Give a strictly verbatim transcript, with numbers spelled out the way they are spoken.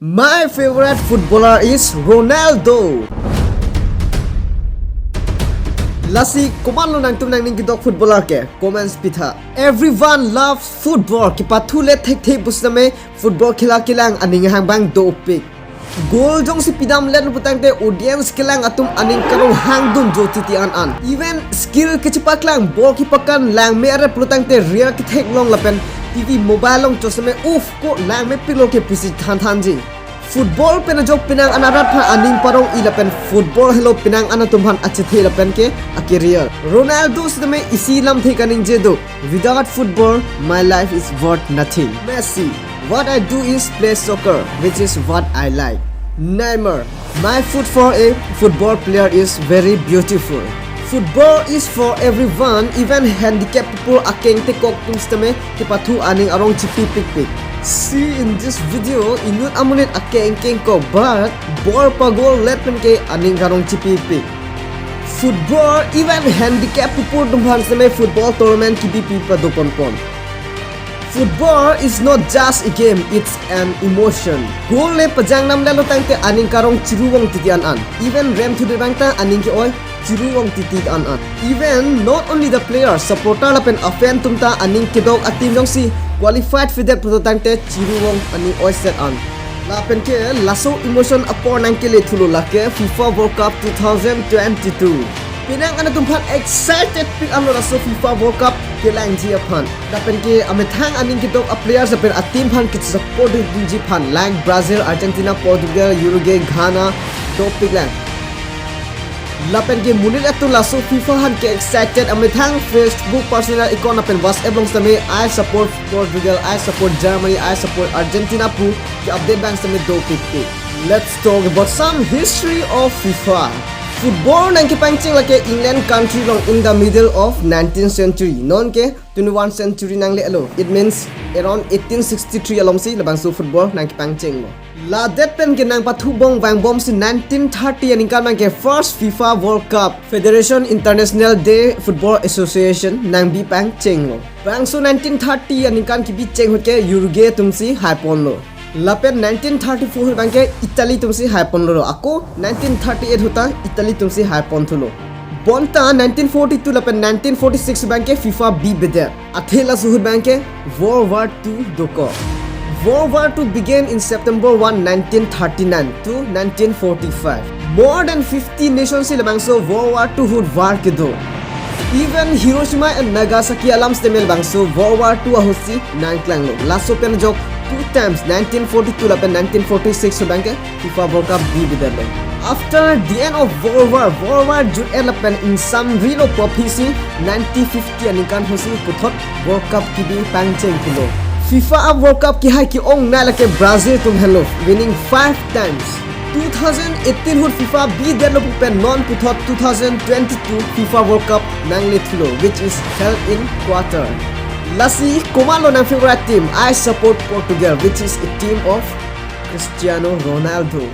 My favorite footballer is Ronaldo. Lasi komatlo nangtum nangning kedok footballer ke? Comments pitha. Everyone loves football. Kepathu le thekthe pusitame football khela kelang aning hang abang dopik. Goal jongsi pidamlet lo putangte audience kelang atum aning karong hangdun jo titi an an. Even skill kechepaklang, ball kepakan langme arep lo tangte real ketheklong lapen T V mobile along chositame, "Uff, ko langmepiklo ke," pusi thanthanji. Football pen ajok penang an arat aphan aning parong-i lapen football helo penang an atum aphan achethe lapen ke a-career. Ronaldo sitame isi lamthe kaningje do. "Without football, my life is worth nothing." Messi, "What I do is play soccer, which is what I like." Neymar, "My foot for a football player is very beautiful." Football is for everyone, even handicap people akeng tekok atum sitame kepathu aning arong chipipikpik. See in this video, inut amonit akeng kengkok, but ball pagollet pen ke aning karong chipipik. Football, even handicap people atum aphan sitame football tournament kebipi padoponpon. Football is not just a game, it's an emotion. Goal le pajang namlet lo tangte aning karong chiru-ong titi an an. Even remthudet abang ta aning ke-oi chiru-ong titi an an. Even not only the player, supporter lapen a-fan atum ta aning kedok a-team jongsi qualified pidet pulo tangte chiru-ong aning oiset an. Lapen ke laso emotion apor nangkele thulo lake FIFA World Cup two thousand twenty-two. Penang an atum aphan excited pik anlo laso FIFA World Cup kelangji aphan. Lapen ke amethang aning kedok a-players lapen a-team aphan kesupport dunji aphan, like Brazil, Argentina, Portugal, Uruguay, Ghana, dopiklang. Lapen ke monit atum laso FIFA aphan ke-excited, amethang Facebook personal account lapen WhatsApp along sitame, "I support Portugal, I support Germany, I support Argentina," pu ke-update abang sitame dopikpik. Let's talk about some history of FIFA. Football nangkepangcheng lake England country along in the middle of nineteenth century. Non ke twenty-one century nangle-lo. It means around eighteen sixty-three alongsi labangso football nangkepangchenglo. Ladet pen ke nangpathubong vangbomsi nineteen thirty aningkan abang ke first FIFA World Cup, Federation International de Football Association nangbipangchenglo. Bangso nineteen thirty aningkan kebicheng ahut ke Uruguay atumsi haiponlo. Lapen nineteen thirty-four ahut abang ke Italy atumsi haiponlo. Ako nineteen thirty-eight ahut ta Italy atumsi haiponthulo. Bonta nineteen forty-two lapen nineteen forty-six ahut abang ke FIFA bibedet. Athe laso ahut abang ke World War Two dokok. World War Two began in September one, nineteen thirty-nine to nineteen forty-five. More than fifty nations si labangso World War Two ahut war kedo. Even Hiroshima and Nagasaki alam sitame labangso World War Two ahutsi nangklanglo. Laso pen ajok two times, nineteen forty-two lapen nineteen forty-six ahut abang ke FIFA World Cup bibedetlo. After the end of World War, World War jut-et lapen ingsamrilo pu aphisi nineteen fifty aningkan ahutsi puthot World Cup kebipangchengthulo. FIFA a-World Cup kehai ke-ongnei lake Brazil atum henlo, winning five times. Two thousand eighteen ahut FIFA bidetlo pu pen non puthot two thousand twenty-two FIFA World Cup nanglethulo, which is held in Qatar. Lasi komatlo nang favorite team? I support Portugal, which is a team of Cristiano Ronaldo.